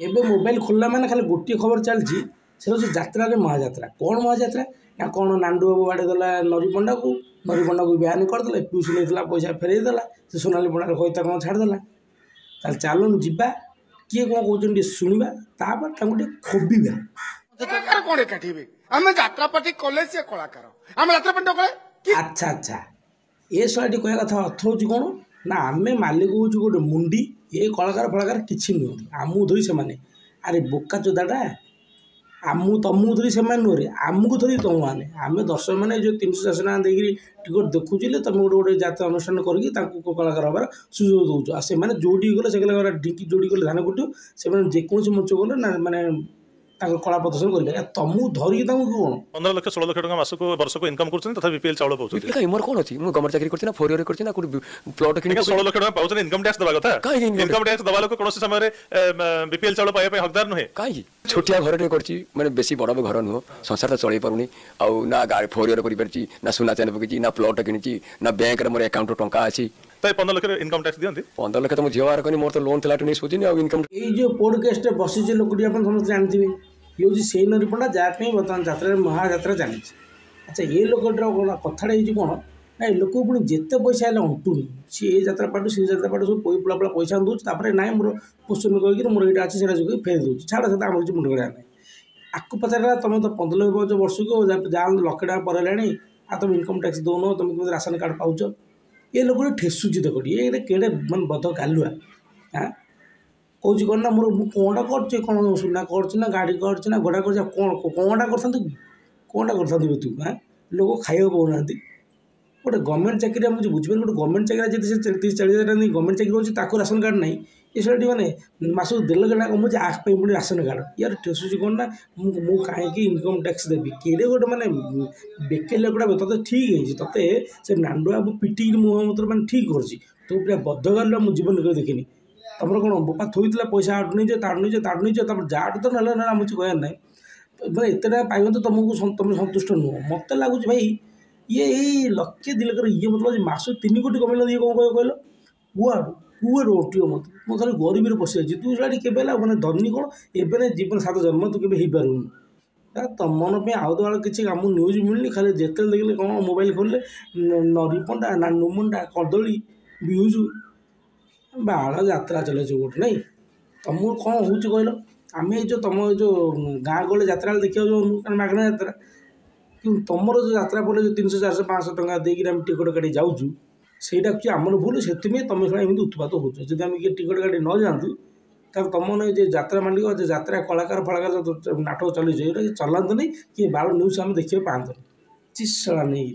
ଏବେ ମୋବାଇଲ ଖୋଲିଲା ମାନେ ଖାଲି ଗୋଟିଏ ଖବର ଚାଲିଛି, ସେ ହେଉଛି ଯାତ୍ରାରେ ମହାଯାତ୍ରା। କ'ଣ ମହାଯାତ୍ରା ନା କ'ଣ ନାଣ୍ଡୁ ବାବୁ ବାଡ଼େଇ ଦେଲା ନରି ପଣ୍ଡାକୁ, ନରି ପଣ୍ଡାକୁ ବ୍ୟାନ୍ କରିଦେଲେ, ପିଉସୀ ନେଇଥିଲା ପଇସା ଫେରେଇ ଦେଲା, ସେ ସୋନାଲି ପଣ୍ଡାର ଘଇତା କ'ଣ ଛାଡ଼ିଦେଲା। ତାହେଲେ ଚାଲୁନ ଯିବା, କିଏ କ'ଣ କହୁଛନ୍ତି ଟିକେ ଶୁଣିବା, ତାପରେ ତାଙ୍କୁ ଟିକେ ଖୋବିବା। କଳାକାର କଣ ଏକାଠି ହେବେ? ଆମେ ଯାତ୍ରା ପାର୍ଟି କଲେ ସିଏ କଳାକାର, ଆମେ ଯାତ୍ରା ପାର୍ଟି ନ କଲେ। ଆଚ୍ଛା ଆଚ୍ଛା, ଏ ଶଳାଟି କହିବା କଥା ଅର୍ଥ ହେଉଛି କ'ଣ ନା ଆମେ ମାଲିକ ହେଉଛୁ ଗୋଟେ ମୁଣ୍ଡି, ଏ କଳାକାର ଫଳାକାର କିଛି ନୁହନ୍ତି, ଆମକୁ ଧରି ସେମାନେ। ଆରେ ବୋକା ଚୋଦାଟା, ଆମକୁ ତମକୁ ଧରି ସେମାନେ ନୁହଁରେ, ଆମକୁ ଧରି ତମମାନେ। ଆମେ ଦର୍ଶକମାନେ ଯେଉଁ 300-400 ଟଙ୍କା ଦେଇକିରି ଟିକେଟ୍ ଦେଖୁଥିଲେ, ତୁମେ ଗୋଟେ ଗୋଟେ ଜାତୀୟ ଅନୁଷ୍ଠାନ କରିକି ତାଙ୍କୁ କଳାକାର ହେବାର ସୁଯୋଗ ଦେଉଛ। ଆଉ ସେମାନେ ଯେଉଁଠିକି ଗଲେ ସେ କହିଲେ ଢିଙ୍କି ଯେଉଁଠିକି ଗଲେ ଧାନ କୁଟିବ, ସେମାନେ ଯେକୌଣସି ମଞ୍ଚ ଗଲେ ନା ମାନେ ତାଙ୍କ କଳା ପ୍ରଦର୍ଶନ କରିପାରିବେ। ତମକୁ ଧରିକି ତାଙ୍କୁ କ'ଣ 15 ଲକ୍ଷ 16 ଲକ୍ଷ ଟଙ୍କା ମାସକୁ ବର୍ଷକୁ ଇନକମ୍ କରୁଛନ୍ତି, ତଥାପି ବିପିଏଲ୍ ଚାଉଳ ପାଉଛନ୍ତି। କାଇଁ ମୋର କ'ଣ ଅଛି? ମୁଁ ଗଭର୍ଣ୍ଣମେଣ୍ଟ ଚାକିରି କରିଛି ନା ଫୋର୍ ଇୟର କରିଛି ନା କୋଉଠି ପ୍ଲଟ୍ କିଣି 16 ଲକ୍ଷ ଟଙ୍କା ପାଉଛନ୍ତି, ଇନକମ୍ ଟ୍ୟାକ୍ସ ଦେବା କଥା। କାହିଁକି ଇନକମ୍ ଟ୍ୟାକ୍ସ ଦେବା ଲୋକ କୌଣସି ସମୟରେ ବିପିଏଲ୍ ଚାଉଳ ପାଇବା ପାଇଁ ହକଦାର ନୁହେଁ? କାହିଁକି? ଛୋଟିଆ ଘରଟେ କରିଛି, ମାନେ ବେଶୀ ବଡ଼ ଘର ନୁହଁ, ସଂସାର ତ ଚଳେଇ ପାରୁନି। ଆଉ ନା ଗାଡ଼ି ଫୋର୍ ଇୟର କରିପାରିଛି, ନା ସୁନା ଚେନ୍ ପକେଇଛି, ନା ପ୍ଲଟ୍ କିଣିଛି, ନା ବ୍ୟାଙ୍କରେ ମୋର ଆକାଉଣ୍ଟରୁ ଟଙ୍କା ଅଛି। ତ 15 ଲକ୍ଷର ଇନକମ୍ ଟ୍ୟାକ୍ସ ଦିଅନ୍ତି? 15 ଲକ୍ଷ ତ ମୋ ଝିଅ ବାହାର କରିନି, ମୋର ତ ଲୋନ୍ ଥିଲା ନେଇ ସୁଝିନି। ଆଉ ଇନକମ୍ ଏଇ ଯେଉଁ ପୋଡ଼କାଷ୍ଟରେ ବସିଛି ଲୋକଟି ଆପଣ ସମସ୍ତେ ଜାଣିଥିବେ, ଇଏ ହେଉଛି ସେଇ ନରି ପଣ୍ଡା ଯାହା ପାଇଁ ବର୍ତ୍ତମାନ ଯାତ୍ରାରେ ମହାଯାତ୍ରା ଚାଲିଛି। ଆଚ୍ଛା, ଏ ଲୋକଟିର କ'ଣ କଥାଟା ହେଇଛି କ'ଣ ନା ଏ ଲୋକକୁ ପୁଣି ଯେତେ ପଇସା ହେଲେ ଅଣ୍ଟୁନି, ସିଏ ଏ ଯାତ୍ରା ପାଟୁ ସେ ଯାତ୍ରା ପାଟୁ ସବୁ ପୋଇ ପୋଳା ପୋଳା ପଇସା ଦେଉଛି, ତାପରେ ନାଇଁ ମୋର ପୋଷୁନି କହିକିରି ମୋର ଏଇଟା ଅଛି ସେଇଟା ଅଛି କହିକି ଫେରି ଦେଉଛି। ଛାଡ଼, ସେଟା ଆମର କିଛି ମୁଣ୍ଡ ଖେଳା ନାହିଁ। ଆକୁ ପଚାରିଲା ତୁମେ ତ 15 ଲକ୍ଷ ପାଉଛ ବର୍ଷକୁ, ଯାହା ଲକ୍ଷେ ଟଙ୍କା ପରେ ହେଲାଣି, ଆଉ ତୁମେ ଇନକମ୍ ଟ୍ୟାକ୍ସ ଦେଉନ, ତୁମେ କେମିତି ରାସନ କାର୍ଡ଼ ପାଉଛ? ଏ ଲୋକଟି ଠେସୁଛି ଦେଖ ଟିକେ, ଏ କେଡ଼େ ମାନେ ବଦ ଗାଲୁଆ। ଆଁ କହୁଛି କ'ଣ ନା ମୋର ମୁଁ କ'ଣଟା କରୁଛି, କ'ଣ ସୁନା କରୁଛି ନା ଗାଡ଼ି କରୁଛି ନା ଘୋଡ଼ା କରୁଛି, ଆଉ କ'ଣ କ'ଣଟା କରିଥାନ୍ତୁ କି, କ'ଣଟା କରିଥାନ୍ତୁ ବେ ତୁ? ଆଁ ଲୋକ ଖାଇବାକୁ ପାଉନାହାନ୍ତି। ଗୋଟେ ଗଭର୍ଣ୍ଣମେଣ୍ଟ ଚାକିରି ଆମେ କିଛି ବୁଝିପାରୁନି। ଗୋଟେ ଗଭର୍ଣ୍ଣମେଣ୍ଟ ଚାକିରି ଯଦି ସେ 30-40 ହଜାର ଟଙ୍କା ଦେଇ ଗଭର୍ଣ୍ଣମେଣ୍ଟ ଚାକିରି କରୁଛି, ତାକୁ ରାସନ କାର୍ଡ଼ ନାହିଁ। ଏ ଶଳାଟି ମାନେ ମାସକୁ 1.5 ଲକ୍ଷ ଟଙ୍କା କମାଉଛି, ଆ ପାଇଁ ପୁଣି ରାସନ କାର୍ଡ଼। ୟାର ଠେସୁଛି କ'ଣ ନା ମୁଁ କାହିଁକି ଇନକମ୍ ଟ୍ୟାକ୍ସ ଦେବି? କେଡ଼େ ଗୋଟେ ମାନେ ବେକାରୀ ଲୋକଟା, ତୋତେ ଠିକ୍ ହେଇଛି, ତୋତେ ସେ ନାଣ୍ଡୁଆ ବାବୁ ପିଟିକିରି ମୁହଁ ମତରେ ମାନେ ଠିକ୍ କରୁଛି। ତୁ ପୁରା ବଦଗାଲୁଆ ମୁଁ ଜୀବନରେ କେବେ ଦେଖିନି। ତମର କ'ଣ ବୋପା ଥୋଇଥିଲା ପଇସା, ଆଠୁ ନେଇଛ, ତାଠୁ ନେଇଛ, ତାଠୁ ନେଇଛ, ତାପରେ ଯାହାଠୁ ତ ନେଲେ ନା ଆମ କିଛି କହିବାର ନାହିଁ। ମାନେ ଏତେ ଟଙ୍କା ପାଇବ ତ ତମକୁ ତମେ ସନ୍ତୁଷ୍ଟ ନୁହଁ। ମୋତେ ଲାଗୁଛି ଭାଇ ଇଏ ଏଇ ଲକ୍ଷେ 2 ଲକ୍ଷର ଇଏ ମତଲବ ମାସକୁ 3 କୋଟି କମେଇଲା, ଇଏ କ'ଣ କହିବ କହିଲ? କୁଆଡ଼ୁ କୁଆଡ଼ୁ ଅଣ୍ଟିବ ମୋତେ, ମୁଁ ଖାଲି ଗରିବରେ ପଶିଯାଇଛି। ତୁ ଶଳାଟି କେବେ ହେଲା ମାନେ ଧନୀ କ'ଣ ଏବେ ନା ଜୀବନ ସାତ ଜନ୍ମ ତୁ କେବେ ହେଇପାରିବୁନି। ତମମାନଙ୍କ ପାଇଁ ଆଉ ତ କିଛି କାମ ନ୍ୟୁଜ୍ ମିଳୁନି, ଖାଲି ଯେତେବେଳେ ଦେଖିଲେ କ'ଣ ମୋବାଇଲ ଖୋଲିଲେ ନରି ପଣ୍ଡା, ନାନୁ ମୁଣ୍ଡା, କଦଳୀ, ଭ୍ୟୁଜ୍, ବାଳ ଯାତ୍ରା ଚଲେଇଛ ଗୋଟେ ନାଇଁ। ତମକୁ କ'ଣ ହେଉଛି କହିଲ? ଆମେ ଏଇ ଯେଉଁ ତମ ଏ ଯେଉଁ ଗାଁ ଗହଳି ଯାତ୍ରା ଦେଖିବାକୁ ଯାଉନୁ, କାରଣ ମାଗଣା ଯାତ୍ରା। କିନ୍ତୁ ତମର ଯେଉଁ ଯାତ୍ରା ପଡ଼ିଲେ ଯେଉଁ 300 400 500 ଟଙ୍କା ଦେଇକିରି ଆମେ ଟିକେଟ୍ କାଟି ଯାଉଛୁ, ସେଇଟା ହେଉଛି ଆମର ଭୁଲ। ସେଥିପାଇଁ ତମେ ଶଳା ଏମିତି ଉତ୍ପାତ ହେଉଛ। ଯଦି ଆମେ କିଏ ଟିକେଟ୍ କାଟି ନ ଯାଆନ୍ତୁ, ତାହେଲେ ତମ ଯେ ଯାତ୍ରା ମାଲିକ, ଯେ ଯାତ୍ରା କଳାକାର ଫଳାକାର ନାଟକ ଚଲେଇଛ, ଏଗୁଡ଼ା ଚଲାନ୍ତୁନି କି ବାଳ ନ୍ୟୁଜ୍ ଆମେ ଦେଖିବାକୁ ପାଆନ୍ତୁନି। ଚି ଶଳା ନେଇକି।